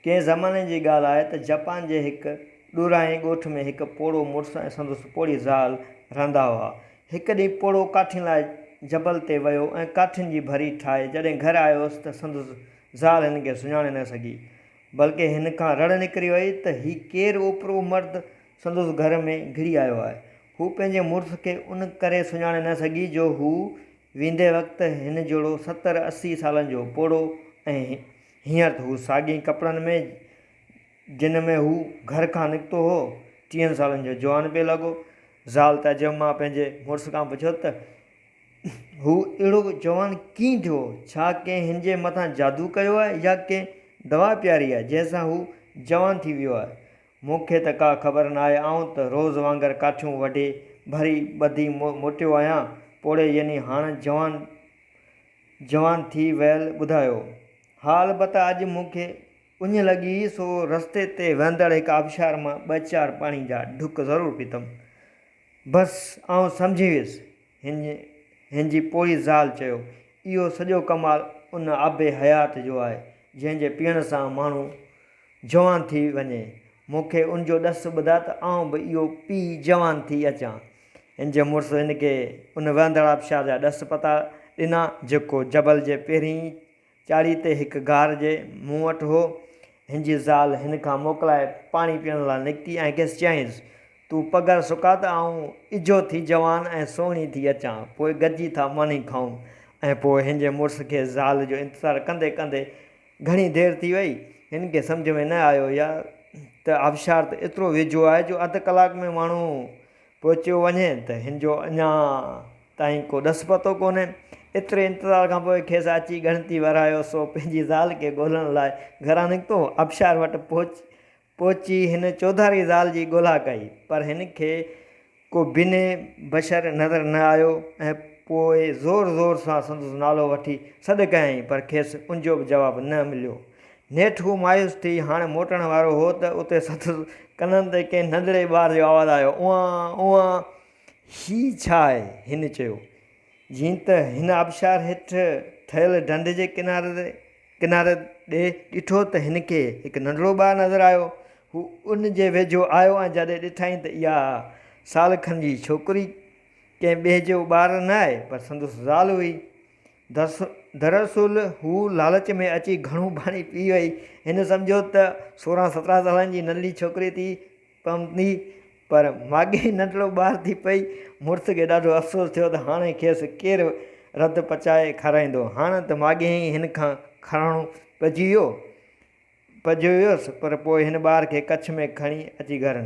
ڪنهن زماني جي ڳالهه آهي ته جپان جي هڪ ڏورانهين ڳوٺ ۾ هڪ پوڙهو مڙس ۽ سندس پوڙهي زال رهندا هئا. هڪ ڏينهن پوڙهو ڪاٺين لاء جبل تي ويو ۽ ڪاٺين جي ڀري ٺاهي جڏهن گهر آيس ته سندس زال هن کي سڃاڻي نه سگهي. بلڪه هن کان رڙ نڪري وئي ته هي ڪير اوپرو مرد سندس گهر ۾ گهڙي آيو آهي. هو پنهنجي مڙس کي ان ڪري سڃاڻي نه سگهي جو هو ويندي وقت هن جهڙو ستر 80 سالن جو پوڙهو ۽ هينئر ته هو ساڳين ڪپڙن ۾ جن ۾ هو گهر کان نڪتو هو، ٽيهن سالن جو جوان پئي لڳو. زال تعجب مان پنهنجي مڙس کان پڇيو ته هو اهڙو جوان ڪيئن ٿيو؟ ڇا ڪنهن هن جي مٿان جادو ڪيو آهي يا ڪنهن دوا پياري آهي، جنهن سان هو جوان ٿي ويو آهي؟ مون کي ته ڪا خبر ناهي، آئون ته روز وانگر ڪاٺيون وڍي، ڀري، ٻڌي موٽيو آهيان. پوڙهي يعني هاڻ جوان جوان ٿي ويل ٻڌايو. ها البته اڄ مون کي اڃ لڳي هئي سو رستي تي وهندڙ هڪ آبشار مان ٻه چار پاڻي جا ڍڪ ضرور پيتم. بس آئون سمجهي ويس. هن جي پوڙهي زال چيو. اهو سڄو ڪمال ان آب حيات جو آهي جنهن جي پيئڻ سان ماڻهو جوان ٿي وڃي. مون کي ان جو ڏس ٻڌاء ته آئون به اهو پي جوان ٿي اچان. هن جي مڙس هن کي ان وهندڙ آبشار جا ڏس پتا ڏنا، جيڪو جبل جي پهرين چاڙهي تي هڪ غار جي منهن وٽ هو. هن جي زال هن کان موڪلائي پاڻي پيئڻ لاء نڪتي ۽ کيس چيائينس، تون پگهر سڪاء ته آئون اجهو ٿي جوان ۽ سهڻي ٿي اچان، پوء گڏجي ٿا ماني کائون. ۽ پوء هن جي مڙس کي زال جو انتظار ڪندي ڪندي گهڻي دير ٿي وئي. هن کي سمجهه ۾ نه آيو يا ته آبشار ته ايترو ويجهو آهي جو اڌ ڪلاڪ ۾ ماڻهو پهچيو وڃي ته هن جو اڃا تائين ڪو ڏس پتو ڪونهي. ايتري انتظار کان پوء کيس اچي ڳڻتي ورايو سو پنهنجي زال کي ڳولڻ لاء گهران نڪتو. آبشار وٽ پهچي هن چوڌاري زال جي ڳولا ڪئي پر هن کي ڪو بني بشر نظر نه آيو ۽ پوء زور زور سان سندس نالو وٺي سڏ ڪيائين پر کيس ان جو به جواب نه مليو. نيٺ هو مايوس ٿي هاڻ موٽڻ وارو هو ته اتي سندس ڪنن تي ڪنهن ننڍڙي ٻار جو آواز آيو، اوئان! اوئان! هي ڇا آهي؟ هن چيو. جيئن ته هن آبشار هيٺ ٺهيل ڍنڍ جي ڪناري ڪناري ڏي ڏٺو ته هن کي هڪ ننڍڙو ٻار نظر آيو. هو ان جي ويجهو آيو ۽ جڏهن ڏٺائين ته اها سال کن جي ڇوڪري ڪنهن ٻئي جو ٻار نه آهي پر سندس زال هئي. دراصل هو لالچ ۾ اچي گهڻو پاڻي پي وئي. هن سمجهيو ته 16 17 سالن جي ننڍڙي ڇوڪري ٿي پوندي پر ماڳهين ننڍڙو ٻار ٿي پئي. مڙس کي ڏاڍو افسوس ٿيو ته هاڻي کيس ڪير رڌ پچائي کارائيندو. هاڻ ته ماڳهين ئي هن کان کارائڻو پئجي ويو. پئجي ويس پر پوء هن ٻار کي ڪڇ ۾ کڻي اچي گهر.